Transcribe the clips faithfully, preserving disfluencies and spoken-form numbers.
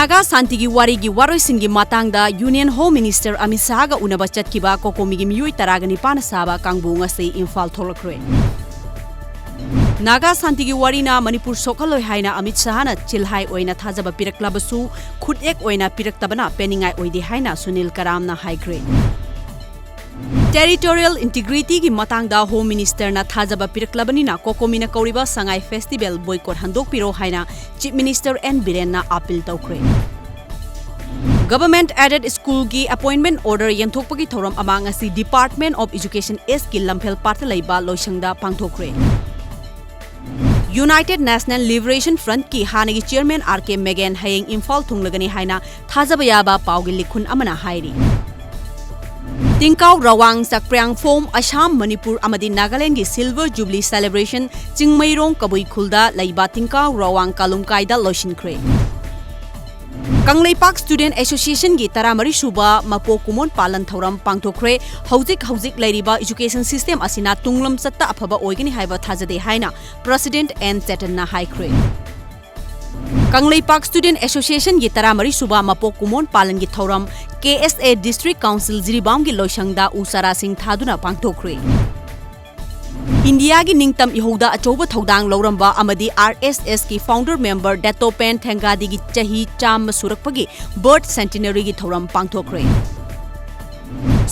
ꯅꯥꯒꯥ ꯁꯥꯟꯇꯤꯒꯤ ꯋꯥꯔꯤꯒꯤ ꯋꯥꯔꯣꯏꯁꯤꯟꯒꯤ ꯃꯇꯥꯡꯗ Union Home Minister ꯑꯃꯤꯠ ꯁꯥꯍꯒ ꯎꯅꯕ ꯆꯠꯈꯤꯕ ꯀꯣꯀꯣꯃꯤꯒꯤ ꯃꯤꯑꯣꯏ ꯇꯔꯥꯒ ꯅꯤꯄꯥꯟꯅ ꯁꯥꯕ ꯀꯥꯡꯕꯨ ꯉꯁꯤ ꯏꯝꯐꯥꯜ ꯊꯣꯛꯂꯛꯈ꯭ꯔꯦ꯫ ꯅꯥꯒꯥ ꯁꯥꯟꯇꯤꯒꯤ ꯋꯥꯔꯤꯅ ꯃꯅꯤꯄꯨꯔ ꯁꯣꯛꯍꯜꯂꯣꯏ ꯍꯥꯏꯅ ꯑꯃꯤꯠ ꯁꯥꯍꯅ ꯆꯤꯜꯍꯥꯏ ꯑꯣꯏꯅ ꯊꯥꯖꯕ ꯄꯤꯔꯛꯂꯕꯁꯨ ꯈꯨꯠꯌꯦꯛ ꯑꯣꯏꯅ ꯄꯤꯔꯛꯇꯕꯅ ꯄꯦꯟꯅꯤꯡꯉꯥꯏ ꯑꯣꯏꯗꯦ ꯍꯥꯏꯅ ꯁꯨꯅꯤꯜ ꯀꯔꯥꯝꯅ ꯍꯥꯏꯈ꯭ꯔꯦ꯫ Territorial integrityꯒꯤ ꯃꯇꯥꯡꯗ Home Ministerꯅ ꯊꯥꯖꯕ ꯄꯤꯔꯛꯂꯕꯅꯤꯅ ꯀꯣꯀꯣꯃꯤꯅ ꯀꯧꯔꯤꯕ ꯁꯉꯥꯏ Festival boycott ꯍꯟꯗꯣꯛꯄꯤꯔꯣ ꯍꯥꯏꯅ Chief Minister N ꯕꯤꯔꯦꯟꯅ appeal ꯇꯧꯈ꯭ꯔꯦ꯫ Government aided schoolꯒꯤ appointment order ꯌꯦꯟꯊꯣꯛꯄꯒꯤ ꯊꯧꯔꯝ ꯑꯃ ꯉꯁꯤ Department of Education Eastꯀꯤ ꯂꯝꯐꯦꯜ ꯄꯥꯠꯇ ꯂꯩꯕ ꯂꯣꯏꯁꯪꯗ ꯄꯥꯡꯊꯣꯛꯈ꯭ꯔꯦ꯫ United National Liberation Frontꯀꯤ ꯍꯥꯟꯅꯒꯤ chairman R K Magan ꯍꯌꯦꯡ ꯏꯝꯐꯥꯜ ꯊꯨꯡꯂꯒꯅꯤ ꯍꯥꯏꯅ ꯊꯥꯖꯕ ꯌꯥꯕ ꯄꯥꯎꯒꯤ ꯂꯤꯈꯨꯟ ꯑꯃꯅ ꯍꯥꯏꯔꯤ꯫ ꯇꯤꯡꯀꯥꯎ ꯔꯋꯥꯡ ꯆꯥꯛꯄ꯭ꯔꯤꯌꯥꯡꯐꯣꯝ, ꯑꯁꯥꯝ, ꯃꯅꯤꯄꯨꯔ ꯑꯃꯗꯤ ꯅꯥꯒꯥꯂꯦꯟꯗꯒꯤ Silver Jubilee celebration ꯆꯤꯡꯃꯩꯔꯣꯡ ꯀꯕꯨꯏ ꯈꯨꯜꯗ ꯂꯩꯕ ꯇꯤꯡꯀꯥꯎ ꯔꯋꯥꯡ ꯀꯥꯂꯨꯝꯀꯥꯏꯗ ꯂꯣꯏꯁꯤꯟꯈ꯭ꯔꯦ꯫ ꯀꯪꯂꯩꯄꯥꯛ Student Associationꯒꯤ ꯇꯔꯥꯃꯔꯤ ꯁꯨꯕ ꯃꯄꯣꯛ ꯀꯨꯝꯑꯣꯟ ꯄꯥꯂꯟ ꯊꯧꯔꯝ ꯄꯥꯡꯊꯣꯛꯈ꯭ꯔꯦ꯫ ꯍꯧꯖꯤꯛ ꯍꯧꯖꯤꯛ ꯂꯩꯔꯤꯕ education system ꯑꯁꯤꯅ ꯇꯨꯡꯂꯝꯆꯠꯇ ꯑꯐꯕ ꯑꯣꯏꯒꯅꯤ ꯍꯥꯏꯕ ꯊꯥꯖꯗꯦ ꯍꯥꯏꯅ President N ꯆꯦꯇꯟꯅ ꯍꯥꯏꯈ꯭ꯔꯦ꯫ ꯀꯪꯂꯩꯄꯥꯛ Student Associationꯒꯤ ꯇꯔꯥꯃꯔꯤ ꯁꯨꯕ ꯃꯄꯣꯛ ꯀꯨꯝꯑꯣꯟ ꯄꯥꯂꯟꯒꯤ ꯊꯧꯔꯝ K S A District Council ꯖꯤꯔꯤꯕꯥꯝꯒꯤ ꯂꯣꯏꯁꯪꯗ ꯎ ꯆꯥꯔꯥꯁꯤꯡ ꯊꯥꯗꯨꯅ ꯄꯥꯡꯊꯣꯛꯈ꯭ꯔꯦ꯫ ꯏꯟꯗꯤꯌꯥꯒꯤ ꯅꯤꯡꯇꯝ ꯏꯍꯧꯗ ꯑꯆꯧꯕ ꯊꯧꯗꯥꯡ ꯂꯧꯔꯝꯕ ꯑꯃꯗꯤ R S Sꯀꯤ founder member Dattopant Thengadiꯒꯤ ꯆꯍꯤ ꯆꯥꯝꯃ ꯁꯨꯔꯛꯄꯒꯤ birth centenaryꯒꯤ ꯊꯧꯔꯝ ꯄꯥꯡꯊꯣꯛꯈ꯭ꯔꯦ꯫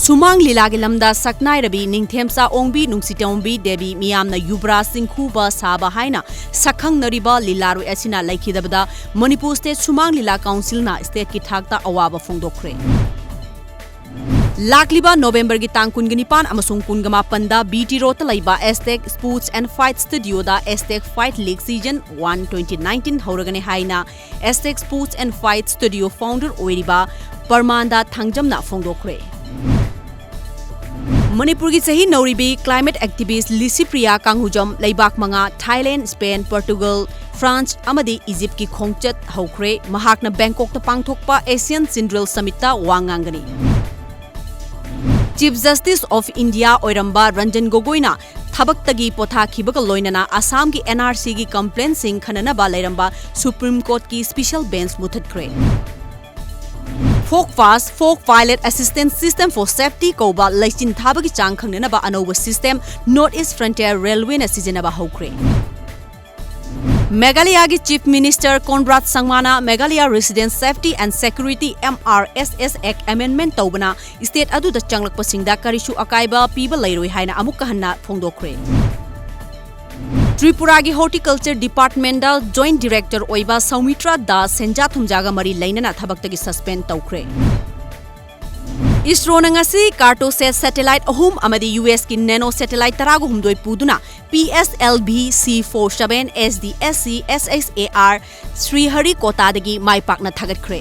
ꯁꯨꯃꯥꯡ ꯂꯤꯂꯥꯒꯤ ꯂꯝꯗ ꯁꯛꯅꯥꯏꯔꯕꯤ ꯅꯤꯡꯊꯦꯝꯆꯥ ꯑꯣꯡꯕꯤ ꯅꯨꯡꯁꯤꯇꯣꯝꯕꯤ ꯗꯦꯕꯤ ꯃꯤꯌꯥꯝꯅ ꯌꯨꯕ꯭ꯔꯥꯖ ꯆꯤꯡꯈꯨꯕ ꯁꯥꯕ ꯍꯥꯏꯅ ꯁꯛꯈꯪꯅꯔꯤꯕ ꯂꯤꯂꯥꯔꯣꯏ ꯑꯁꯤꯅ ꯂꯩꯈꯤꯗꯕꯗ Manipur State ꯁꯨꯃꯥꯡ ꯂꯤꯂꯥ Councilꯅ stateꯀꯤ ꯊꯥꯛꯇ ꯑꯋꯥꯕ ꯐꯣꯡꯗꯣꯛꯈ꯭ꯔꯦ꯫ ꯂꯥꯛꯂꯤꯕ Novemberꯒꯤ ꯇꯥꯡ ꯀꯨꯟꯒ ꯅꯤꯄꯥꯟ ꯑꯃꯁꯨꯡ ꯀꯨꯟꯒ ꯃꯥꯄꯟꯗ B T Roadꯇ ꯂꯩꯕ Aztec Sports and Fight Studioꯗ Aztec Fight League Season one twenty nineteen ꯍꯧꯔꯒꯅꯤ ꯍꯥꯏꯅ Aztec Sports and Fight Studio founder ꯑꯣꯏꯔꯤꯕ ꯄꯔꯃꯥꯟꯗꯥ ꯊꯥꯡꯖꯝꯅ ꯐꯣꯡꯗꯣꯛꯈ꯭ꯔꯦ꯫ ꯃꯅꯤꯄꯨꯔꯒꯤ ꯆꯍꯤ ꯅꯧꯔꯤꯕꯤ climate activist ꯂꯤꯁꯤꯄ꯭ꯔꯤꯌꯥ ꯀꯥꯡꯍꯨꯖꯝ ꯂꯩꯕꯥꯛ ꯃꯉꯥ, Thailand, Spain, Portugal, France ꯑꯃꯗꯤ Egyptꯀꯤ ꯈꯣꯡꯆꯠ ꯍꯧꯈ꯭ꯔꯦ꯫ ꯃꯍꯥꯛꯅ ꯕꯦꯡꯀꯣꯛꯇ ꯄꯥꯡꯊꯣꯛꯄ ASEAN General Summitꯇ ꯋꯥ ꯉꯥꯡꯒꯅꯤ꯫ Chief Justice of India ꯑꯣꯏꯔꯝꯕ ꯔꯟꯖꯟ ꯒꯣꯒꯣꯏꯅ ꯊꯕꯛꯇꯒꯤ ꯄꯣꯊꯥꯈꯤꯕꯒ ꯂꯣꯏꯅꯅ ꯑꯁꯥꯝꯒꯤ N R C ꯒꯤ complaint ꯁꯤꯡ ꯈꯟꯅꯅꯕ ꯂꯩꯔꯝꯕ Supreme Court ꯀꯤ special bench ꯃꯨꯊꯠꯈ꯭ꯔꯦ꯫ Folk fast, Forked Pilot Assistance System for Safety ꯀꯧꯕ ꯂꯩꯆꯤꯟ ꯊꯥꯕꯒꯤ ꯆꯥꯡ ꯈꯪꯅꯅꯕ ꯑꯅꯧꯕ system North East Frontier Railway ꯅ ꯁꯤꯖꯤꯟꯅꯕ ꯍꯧꯈ꯭ꯔꯦ꯫ ꯃꯦꯘꯥꯂꯌꯥꯒꯤ Chief Minister Conrad ꯁꯪꯃꯥꯅ Meghalaya Resident Safety and Security, M R S S Act amendment ꯇꯧꯕꯅ state ꯑꯗꯨꯗ ꯆꯪꯂꯛꯄꯁꯤꯡꯗ ꯀꯔꯤꯁꯨ ꯑꯀꯥꯏꯕ ꯄꯤꯕ ꯂꯩꯔꯣꯏ ꯍꯥꯏꯅ ꯑꯃꯨꯛꯀ ꯍꯟꯅ ꯐꯣꯡꯗꯣꯛꯈ꯭ꯔꯦ꯫ ꯇ꯭ꯔꯤꯄꯨꯔꯥꯒꯤ Horticulture Department ꯇ Joint Director ꯑꯣꯏꯕ ꯁꯧꯃꯤꯇ꯭ꯔ ꯗꯥꯁ ꯁꯦꯟꯖꯥ ꯊꯨꯝꯖꯥꯒ ꯃꯔꯤ ꯂꯩꯅꯅ ꯊꯕꯛꯇꯒꯤ suspend ꯇꯧꯈ꯭ꯔꯦ꯫ ISRO ꯅ ꯉꯁꯤ CartoSat satellite ꯑꯍꯨꯝ ꯑꯃꯗꯤ U S ꯀꯤ nano satellite ꯇꯔꯥꯒ ꯍꯨꯝꯗꯣꯏ ꯄꯨꯗꯨꯅ P S L V C four seven S D S C S X A R ꯁ꯭ꯔꯤꯍꯔꯤꯀꯣꯇꯥꯗꯒꯤ ꯃꯥꯏ ꯄꯥꯛꯅ ꯊꯥꯒꯠꯈ꯭ꯔꯦ꯫